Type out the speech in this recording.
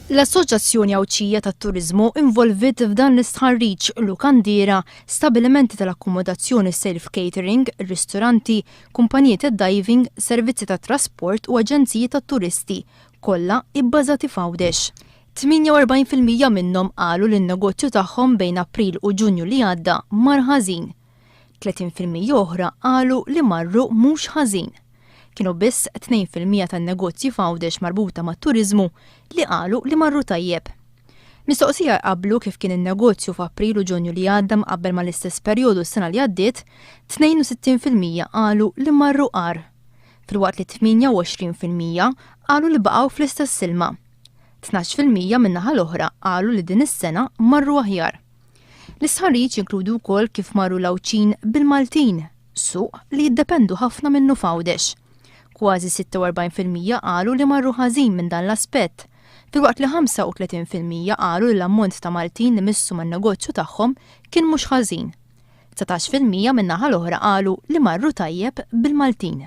L-Assoċjazzjoni Għawdxija tat-Turiżmu involviet f'dan l-istħarriġ lukandiera, stabilimenti tal-akkomodazzjoni self-catering, ristoranti, kumpaniji tad-diving, servizzi tat-trasport u aġenziji tat-turisti, kollha ibbażati f'Għawdex. 48% minnhom qalu li n-negozju tagħhom bejn April u Ġunju li għadda mar ħażin. 30% oħra qalu li marru mhux ħażin. Kienu biss 2% tan-negozji f'Għawdex marbuta mat-turiżmu li qalu li marru tajjeb. Mistoqsija jqabblu kif kien in-negozju f'April u Ġunju li għadda mqabbel mal-istess perjodu s-sena li għaddiet, 62% qalu li marru agħar, filwaqt li 28% qalu li baqgħu fl-istess ilma. 12% min-naħa l-oħra qalu li din is-sena marru aħjar. L-istħarriġ jinkludu wkoll kif marru l-Għawdxin bil-Maltin, suq li jiddependu ħafna minnu f'Għawdex. Kważi 46% qalu li marru ħażin minn dan l-aspett, filwaqt li 35% qalu li l-ammont ta' Maltin li missu man-negozju tagħhom kien mhux ħażin. 19% min-naħa l-oħra qalu li marru tajjeb bil-Maltin.